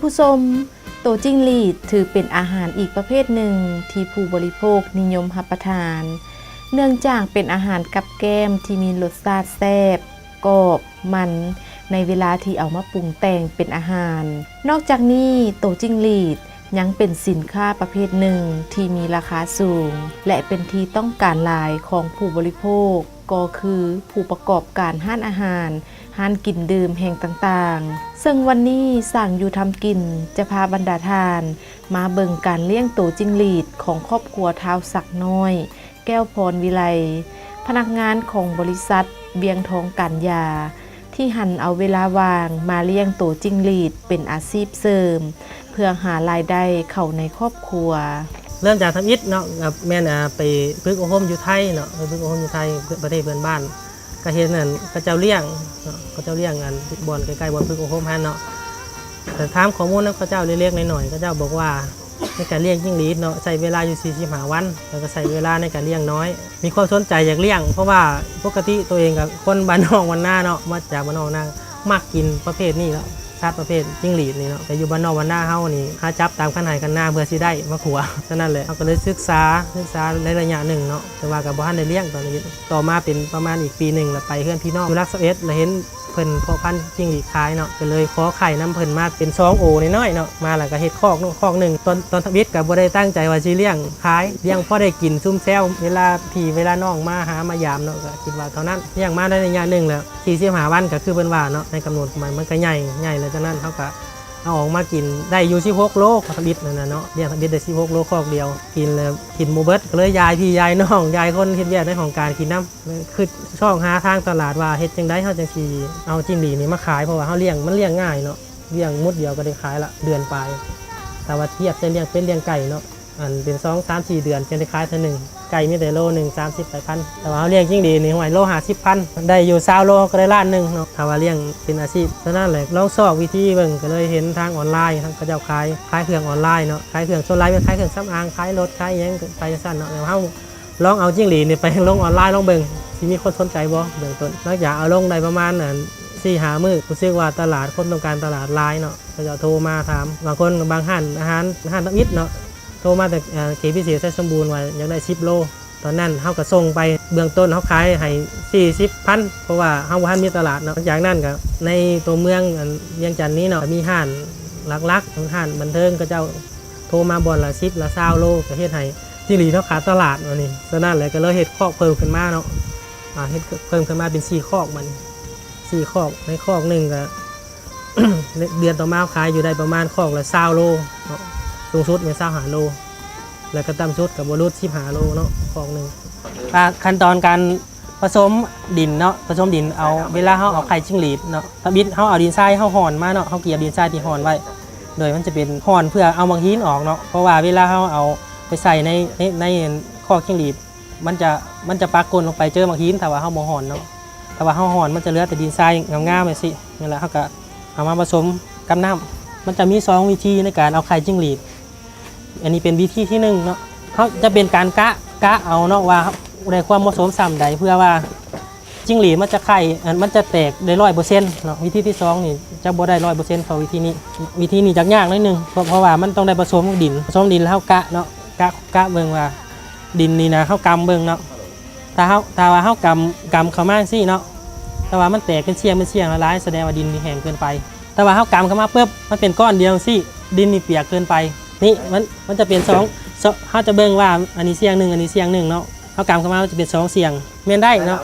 ຜູ້ຊົມ, ໂຕຈິ້ງຫຼີດຖືເປັນອາຫານອີກປະເພດໜຶ່ງທີ່ຜູ້ບໍລິໂພກນິຍົມຮັບປະທານ, ເນື່ອງຈາກເປັນອາຫານກັບແກ້ມທີ່ມີລົດຊາດແຊບ, ກອບ, ມັນ ໃນເວລາທີ່ເອົາມາປຸງແຕ່ງເປັນອາຫານ. ນອກຈາກນີ້, ໂຕຈິ້ງຫຼີດຍັງເປັນສິນຄ້າປະເພດໜຶ່ງທີ່ມີລາຄາສູງ ແລະ ເປັນທີ່ຕ້ອງການຫຼາຍຂອງຜູ້ບໍລິໂພກ ກໍຄືຜູ້ປະກອບການຮ້ານອາຫານ, ຮ້ານກິນດື່ມແຫ່ງຕ່າງໆ. ເຊິ່ງວັນນີ້ຊ່າງຢູ່ທຳກິນຈະພາບັນດາທ່ານມາເບິ່ງການລ້ຽງໂຕຈິ້ງຫຼີດຂອງຄອບຄົວທ້າວສັກນ້ອຍ ແກ້ວພອນວິໄລ, ພະນັກງານຂອງບໍລິສັດວຽງທອງການຢາ ທີ່ຫັນເອົາເວລາວ່າງມາລ້ຽງໂຕຈິ້ງຫຼີດເປັນອາຊີບເສີມ ເພື່ອຫາລາຍໄດ້ເຂົ້າໃນຄອບຄົວ. ເລີ່ມຈາກທຳອິດເນາະ ກໍແມ່ນ ອ່າ ໄປຝຶກອົບຮົມຢູ່ໄທເນາະ, ໄປຝຶກອົບຮົມຢູ່ໄທ ປະເທດເພື່ອນບ້ານ ກໍເຫັນອັນເຂົາເຈົ້າລ້ຽງເນາະ, ເຂົາເຈົ້າລ້ຽງອັນບ່ອນໃກ້ໆບ່ອນຝຶກອົບຮົມຫັ້ນເນາະ. ແຕ່ຖາມຂໍ້ມູນນຳເຂົາເຈົ້າເລັກໆນ້ອຍໆ ເຂົາເຈົ້າບອກວ່າ ໃນການລ້ຽງຈິ້ງຫຼີດເນາະ ໃຊ້ເວລາຢູ່ສີ່ສິບຫ້າວັນ ແລ້ວກໍໃຊ້ເວລາໃນການລ້ຽງນ້ອຍ. ມີຄວາມສົນໃຈຢາກລ້ຽງ ເພາະວ່າປົກກະຕິຕົວເອງກໍຄົນບ້ານນອກບ້ານນາເນາະ, ມາຈາກບ້ານນອກນາ ມັກກິນປະເພດນີ້ເນາະ, ສັດປະເພດຈິ້ງຫຼີດນີ້ເນາະ. ແຕ່ຢູ່ບ້ານນອກບ້ານນາເຮົານີ້ ຫາຈັບຕາມຄັນໄຮ່ຄັນນາເພື່ອຊິໄດ້ມາຂົ້ວ. ສະນັ້ນແຫຼະ ເຮົາກໍເລີຍສຶກສາ, ສຶກສາໃນໄລຍະໜຶ່ງເນາະ, ແຕ່ວ່າກໍບໍ່ທັນໄດ້ລ້ຽງຕອນນີ້. ຕໍ່ມາເປັນປະມານອີກປີໜຶ່ງ ແລ້ວໄປເຮືອນພີ່ນ້ອງຢູ່ຫຼັກຊາວເອັດ ແລ້ວເຫັນ ເພິ່ນເພາະພັນຈິ້ງຫຼີດຂາຍເນາະ, ກໍເລີຍຂໍໄຂ່ນຳເພິ່ນມາເປັນສອງໂອນ້ອຍໆເນາະ, ມາແລ້ວກໍເຮັດຄອກເນາະ ຄອກໜຶ່ງ. ຕອນ ຕອນທຳອິດກໍບໍ່ໄດ້ຕັ້ງໃຈວ່າຊິລ້ຽງຂາຍ, ລ້ຽງພໍໄດ້ກິນຊຸມແຊວ ເວລາພີ່ເວລານ້ອງມາຫາມາຢາມເນາະ, ກໍຄິດວ່າເທົ່ານັ້ນ. ລ້ຽງມາໄດ້ໄລຍະໜຶ່ງແລ້ວ ສີ່ສິບຫ້າວັນ ກໍຄືເພິ່ນວ່າເນາະ, ໃນກຳນົດຂອງມັນ ມັນກໍໃຫຍ່ ໃຫຍ່ ແລ້ວຈາກນັ້ນເຮົາກໍເອົາອອກມາກິນໄດ້ຢູ່ສິບຫົກໂລ. ທຳອິດນັ້ນນະເນາະ, ລ້ຽງທຳອິດໄດ້ສິບຫົກໂລຄອກດຽວ, ກິນແລ້ວກິນບໍ່ເບິດ ກໍເລີຍຢາຍພີ່ຢາຍນ້ອງ ຢາຍຄົນເຮັດວຽກໃນຫ້ອງການກິນນຳ. ຄືຊອກຫາທາງຕະຫຼາດວ່າເຮັດຈັ່ງໃດເຮົາຈັ່ງຊິເອົາຈິ້ງຫຼີດນີ້ມາຂາຍ, ເພາະວ່າເຮົາລ້ຽງ ມັນລ້ຽງງ່າຍເນາະ, ລ້ຽງໝົດດຽວກໍໄດ້ຂາຍລະ ເດືອນປາຍ. ຖ້າວ່າທຽບໃສ່ລ້ຽງເປັດລ້ຽງໄກ່ເນາະ, ອັນເປັນສອງສາມສີ່ເດືອນຈຶ່ງໄດ້ຂາຍເທື່ອໜຶ່ງ. ໄກ່ມີແຕ່ໂລໜຶ່ງສາມສິບປາຍພັນ, ແຕ່ວ່າເຮົາລ້ຽງຈິ້ງຫຼີດນີ້ ຫ້ວຍ ໂລຫ້າສິບພັນ ໄດ້ຢູ່ຊາວໂລກໍໄດ້ລ້ານໜຶ່ງເນາະ, ຖ້າວ່າລ້ຽງເປັນອາຊີບ. ສະນັ້ນແຫຼະ ລອງຊອກວິທີເບິ່ງ ກໍເລີຍເຫັນທາງອອນລາຍ ເຂົາເຈົ້າຂາຍ ຂາຍເຄື່ອງອອນລາຍເນາະ, ຂາຍເຄື່ອງ ສ່ວນຫຼາຍແມ່ນຂາຍເຄື່ອງສຳອາງ ຂາຍລົດ ຂາຍຫຍັງໄປຈັ່ງຊັ້ນເນາະ. ແລ້ວເຮົາ ລອງເອົາຈິ້ງຫຼີດນີ້ໄປລົງອອນລາຍລອງເບິ່ງ ຊິມີຄົນສົນໃຈບໍ່ເບື້ອງຕົ້ນ. ຫຼັງຈາກເອົາລົງໄດ້ປະມານ ອັນ ສີ່ຫ້າມື້ ຮູ້ສຶກວ່າຕະຫຼາດ ຄົນຕ້ອງການຕະຫຼາດຫຼາຍເນາະ, ເຂົາເຈົ້າໂທມາຖາມ. ບາງຄົນ ບາງຮ້ານອາຫານ ຮ້ານທຳອິດເນາະ ໂທມາແຕ່ ເຂດພິເສດໄຊສົມບູນ ວ່າຢາກໄດ້ສິບໂລ. ຕອນນັ້ນເຮົາກໍສົ່ງໄປ ເບື້ອງຕົ້ນເຮົາຂາຍໃຫ້ສີ່ສິບພັນ ເພາະວ່າເຮົາບໍ່ທັນມີຕະຫຼາດເນາະ. ຫຼັງຈາກນັ້ນກໍໃນຕົວເມືອງ ອັນ ວຽງຈັນນີ້ເນາະ ມີຮ້ານຫຼັກໆ ຮ້ານບັນເທີງ ເຂົາເຈົ້າ ໂທມາບ່ອນລະສິບລະຊາວໂລ ກໍເຮັດໃຫ້ຈິ້ງຫຼີດເຮົາຂາດຕະຫຼາດ ອັນນີ້. ສະນັ້ນແຫຼະ ກໍເລີຍເຮັດຄອກເພີ່ມຂຶ້ນມາເນາະ, ອາ ເຮັດເພີ່ມຂຶ້ນມາເປັນສີ່ຄອກ ບັດນີ້ ສີ່ຄອກ. ໃນຄອກໜຶ່ງກໍ ເດືອນຕໍ່ມາເຮົາຂາຍຢູ່ໄດ້ປະມານຄອກລະຊາວໂລເນາະ, ສູງສຸດແມ່ນຊາວຫ້າໂລ ແລ້ວກໍຕ່ຳສຸດກໍບໍ່ຫຼຸດສິບຫ້າໂລເນາະ ຄອກໜຶ່ງ. ອ່າ ຂັ້ນຕອນການ ປະສົມດິນເນາະ, ປະສົມດິນເອົາ ເວລາເຮົາເອົາໄຂ່ຈິ້ງຫຼີດເນາະ, ທຳອິດເຮົາເອົາດິນຊາຍເຮົາຮ່ອນມາເນາະ, ເຮົາກຽມດິນຊາຍທີ່ຮ່ອນໄວ້ ໂດຍມັນຈະເປັນຮ່ອນເພື່ອເອົາໝາກຫີນອອກເນາະ, ເພາະວ່າເວລາເຮົາເອົາໄປໃສ່ໃນ ໃນ ໃນຄອກຈິ້ງຫຼີດ ມັນຈະ ມັນຈະປະກົນລົງໄປເຈີໝາກຫີນ ຖ້າວ່າເຮົາບໍ່ຮ່ອນເນາະ. ຖ້າວ່າເຮົາຮ່ອນມັນຈະເຫຼືອແຕ່ດິນຊາຍງາມໆຈັ່ງຊີ້. ນັ້ນແຫຼະ ເຮົາກໍເອົາມາປະສົມກັບນ້ຳ. ມັນຈະມີສອງວິທີໃນການເອົາໄຂ່ຈິ້ງຫຼີດ. ອັນນີ້ເປັນວິທີທີໜຶ່ງເນາະ, ເຮົາຈະເປັນການກະ ກະເອົາເນາະວ່າໄດ້ຄວາມເໝາະສົມສ່ຳໃດ ເພື່ອວ່າຈິ້ງຫຼີດມັນຈະໄຂ່ ອັນ ມັນຈະແຕກໄດ້ຮ້ອຍເປີເຊັນເນາະ. ວິທີທີສອງນີ້ຈະບໍ່ໄດ້ຮ້ອຍເປີເຊັນເທົ່າວິທີນີ້. ວິທີນີ້ຈະຍາກໜ້ອຍໜຶ່ງ ເພາະ ເພາະວ່າມັນຕ້ອງໄດ້ປະສົມດິນ ປະສົມດິນແລ້ວເຮົາກະເນາະ, ກະ ກະເບິ່ງວ່າດິນນີ້ນະ ເຮົາກຳເບິ່ງເນາະ. ຖ້າເຮົາ ຖ້າວ່າເຮົາກຳ ກຳເຂົ້າມາຈັ່ງຊີ້ເນາະ, ແຕ່ວ່າມັນແຕກເປັນສ່ຽງ ເປັນສ່ຽງຫຼາຍໆ ສະແດງວ່າດິນນີ້ແຫ້ງເກີນໄປ. ແຕ່ວ່າເຮົາກຳເຂົ້າມາປຶບ ມັນເປັນກ້ອນດຽວຈັ່ງຊີ້ ດິນນີ້ປຽກເກີນໄປ. ນີ້ ມັນ ມັນຈະເປັນສອງ ສ- ເຮົາຈະເບິ່ງວ່າອັນນີ້ສ່ຽງໜຶ່ງ ອັນນີ້ສ່ຽງໜຶ່ງເນາະ, ເຮົາກຳເຂົ້າມາມັນຈະເປັນສອງສ່ຽງ ແມ່ນໄດ້ເນາະ.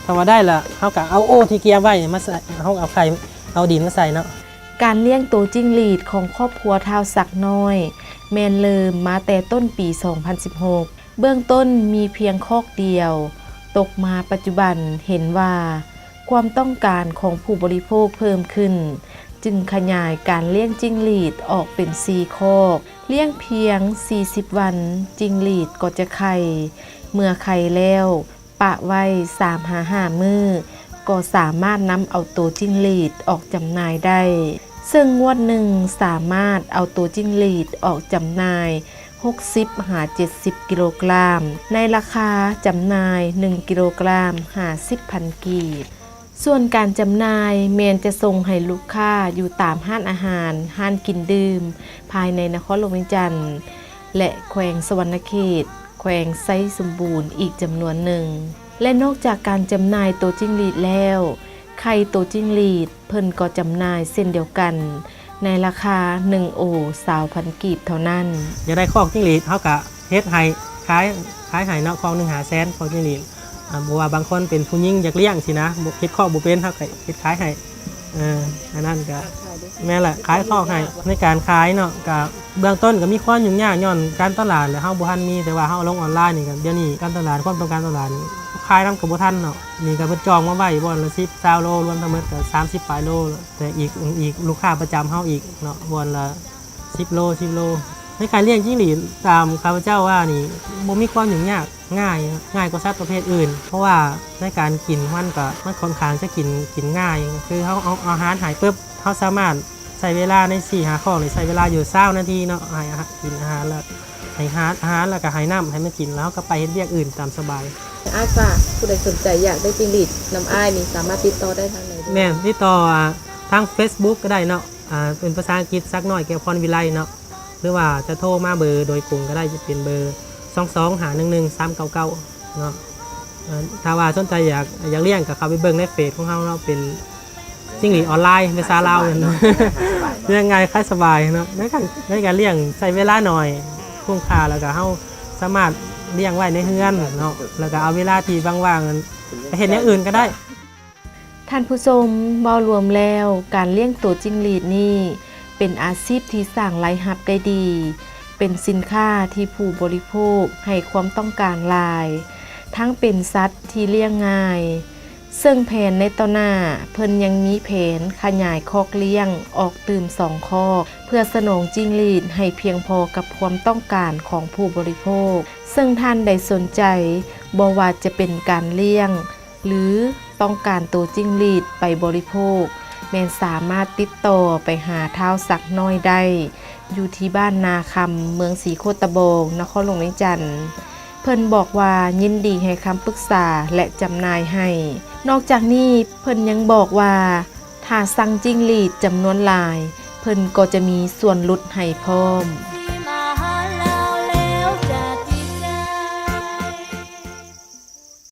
ຖ້າວ່າໄດ້ລະ ເຮົາກໍເອົາໂອທີ່ກຽມໄວ້ມາໃສ່ ເຮົາເອົາໄຂ່ ເອົາດິນມາໃສ່ເນາະ. ການລ້ຽງໂຕຈິ້ງຫຼີດຂອງຄອບຄົວທ້າວສັກນ້ອຍ ແມ່ນເລີ່ມມາແຕ່ຕົ້ນປີສອງພັນສິບຫົກ ເບື້ອງຕົ້ນມີພຽງຄອກດຽວ, ຕົກມາປັດຈຸບັນເຫັນວ່າຄວາມຕ້ອງການຂອງຜູ້ບໍລິໂພກເພີ່ມຂຶ້ນ, ຈຶ່ງຂະຫຍາຍການລ້ຽງຈິ້ງຫຼີດອອກເປັນສີ່ຄອກ. ລ້ຽງພຽງສີ່ສິບວັນ, ຈິ້ງຫຼີດກໍຈະໄຂ່. ເມື່ອໄຂ່ແລ້ວ, ປະໄວ້ສາມຫາຫ້າມື້ ກໍສາມາດນຳເອົາໂຕຈິ້ງຫຼີດອອກຈຳໜ່າຍໄດ້, ເຊິ່ງງວດໜຶ່ງສາມາດເອົາໂຕຈິ້ງຫຼີດອອກຈຳໜ່າຍຫົກສິບຫາເຈັດສິບກິໂລກຣາມ, ໃນລາຄາຈຳໜ່າຍໜຶ່ງກິໂລກຣາມຫ້າສິບພັນກີບ. ສ່ວນການຈຳໜ່າຍແມ່ນຈະສົ່ງໃຫ້ລູກຄ້າຢູ່ຕາມຮ້ານອາຫານ, ຮ້ານກິນດື່ມ ພາຍໃນນະຄອນຫຼວງວຽງຈັນ ແລະ ແຂວງສະຫວັນນະເຂດ, ແຂວງໄຊສົມບູນອີກຈຳນວນໜຶ່ງ. ແລະ ນອກຈາກການຈຳໜ່າຍໂຕຈິ້ງຫຼີດແລ້ວ, ໄຂ່ໂຕຈິ້ງຫຼີດເພິ່ນກໍຈຳໜ່າຍເຊັ່ນດຽວກັນ ໃນລາຄາໜຶ່ງໂອຊາວພັນກີບເທົ່ານັ້ນ. ຢາກໄດ້ຄອກຈິ້ງຫຼີດ ເຮົາກະເຮັດໃຫ້ ຂາຍ ຂາຍໃຫ້ເນາະ ຄອກໜຶ່ງຫ້າແສນ ຄອກຈິ້ງຫຼີດ. ອ່າ ບໍ່ວ່າບາງຄົນເປັນຜູ້ຍິງຢາກລ້ຽງຊີ້ນະ ບໍ່ ເຮັດຄອກບໍ່ເປັນ ເຮົາກະເຮັດຂາຍໃຫ້. ເອີ ອັນນັ້ນກະ ແມ່ນແຫຼະ ຂາຍຄອກໃຫ້. ໃນການຂາຍເນາະ ກະເບື້ອງຕົ້ນກະມີຄວາມຫຍຸ້ງຍາກຍ້ອນການຕະຫຼາດແຫຼະ ເຮົາບໍ່ທັນມີ ແຕ່ວ່າເຮົາລົງອອນລາຍນີ້ກະ ດຽວນີ້ການຕະຫຼາດ ຄວາມຕ້ອງການຕະຫຼາດນີ້ ຂາຍນຳກະບໍ່ທັນເນາະ. ນີ້ກະເພິ່ນຈອງມາໄວ້ບ່ອນລະສິບ ຊາວໂລ ລວມທັງໝົດກະສາມສິບປາຍໂລ ແລະ ອີກ ອີກລູກຄ້າປະຈຳເຮົາອີກເນາະ ບ່ອນລະສິບໂລ ສິບໂລ. ໃນການລ້ຽງຈິ້ງຫຼີດ ຕາມຂ້າພະເຈົ້າວ່ານີ້ ບໍ່ມີຄວາມຫຍຸ້ງຍາກ ງ່າຍ ງ່າຍກວ່າສັດປະເພດອື່ນ ເພາະວ່າໃນການກິນມັນກະ ມັນຂ້ອນຂ້າງຈະກິນ ກິນງ່າຍ ຄືເຮົາເອົາອາຫານໃຫ້ປຶບ ເຮົາສາມາດໃຊ້ເວລາໃນສີ່ຫ້າຄອກນີ້ ໃຊ້ເວລາຢູ່ຊາວນາທີເນາະ ໃຫ້ອາຫານ ກິນອາຫານ ແລ້ວໃຫ້ອາຫານ ອາຫານ ແລ້ວກະໃຫ້ນ້ຳໃຫ້ມັນກິນ ແລ້ວເຮົາກະໄປເຮັດວຽກອື່ນຕາມສະບາຍ. ອ້າຍ ຖ້າຜູ້ໃດສົນໃຈຢາກໄດ້ຈິ້ງຫຼີດນຳອ້າຍນີ້ ສາມາດຕິດຕໍ່ໄດ້ທາງໃດ? ແມ່ນ ຕິດຕໍ່ ອ່າ ທາງເຟສບຸກກະໄດ້ເນາະ ອ່າ ເປັນພາສາອັງກິດ ສັກນ້ອຍ ແກ້ວພອນ ວິໄລເນາະ ຫຼືວ່າຈະໂທມາເບີໂດຍກົງກະໄດ້ ຈະເປັນເບີ ສອງສອງຫ້າໜຶ່ງໜຶ່ງສາມເກົ້າເກົ້າເນາະ. ເອີ ຖ້າວ່າສົນໃຈຢາກ ຢາກລ້ຽງກະເຂົ້າໄປເບິ່ງໃນເຟສຂອງເຮົາເນາະ ເປັນຈິ້ງຫຼີດອອນລາຍ ພາສາລາວແມ່ນບໍ່? ລ້ຽງງ່າຍ ຂາຍສະບາຍເນາະ ໃນການ ໃນການລ້ຽງໃຊ້ເວລາໜ້ອຍ ຄຸ້ມຄ່າ ແລ້ວກະເຮົາສາມາດລ້ຽງໄວ້ໃນເຮືອນເນາະ ແລ້ວກະເອົາເວລາທີ່ວ່າງໆ ໄປເຮັດແນວອື່ນກະໄດ້. ທ່ານຜູ້ຊົມ, ເວົ້າລວມແລ້ວ ການລ້ຽງໂຕຈິ້ງຫຼີດນີ້ ເປັນອາຊີບທີ່ສ້າງລາຍຮັບໄດ້ດີ, ເປັນສິນຄ້າທີ່ຜູ້ບໍລິໂພກໃຫ້ຄວາມຕ້ອງການຫຼາຍ, ທັງເປັນສັດທີ່ລ້ຽງງ່າຍ, ເຊິ່ງແຜນໃນຕໍ່ໜ້າ ເພິ່ນຍັງມີແຜນຂະຫຍາຍຄອກລ້ຽງອອກຕື່ມສອງຄອກ ເພື່ອສະໜອງຈິ້ງຫຼີດໃຫ້ພຽງພໍກັບຄວາມຕ້ອງການຂອງຜູ້ບໍລິໂພກ, ເຊິ່ງທ່ານໃດສົນໃຈ ບໍ່ວ່າຈະເປັນການລ້ຽງ ຫຼື ຕ້ອງການໂຕຈິ້ງຫຼີດໄປບໍລິໂພກ ແມ່ນສາມາດຕິດຕໍ່ໄປຫາທ້າວສັກນ້ອຍໄດ້ ຢູ່ທີ່ບ້ານນາຄຳ ເມືອງສີໂຄດຕະບອງ ນະຄອນຫຼວງວຽງຈັນ. ເພິ່ນບອກວ່າຍິນດີໃຫ້ຄຳປຶກສາ ແລະ ຈຳໜ່າຍໃຫ້. ນອກຈາກນີ້ ເພິ່ນຍັງບອກວ່າ ຖ້າສັ່ງຈິ້ງຫຼີດຈຳນວນຫຼາຍ ເພິ່ນກໍຈະມີສ່ວນຫຼຸດໃຫ້ພ້ອມ.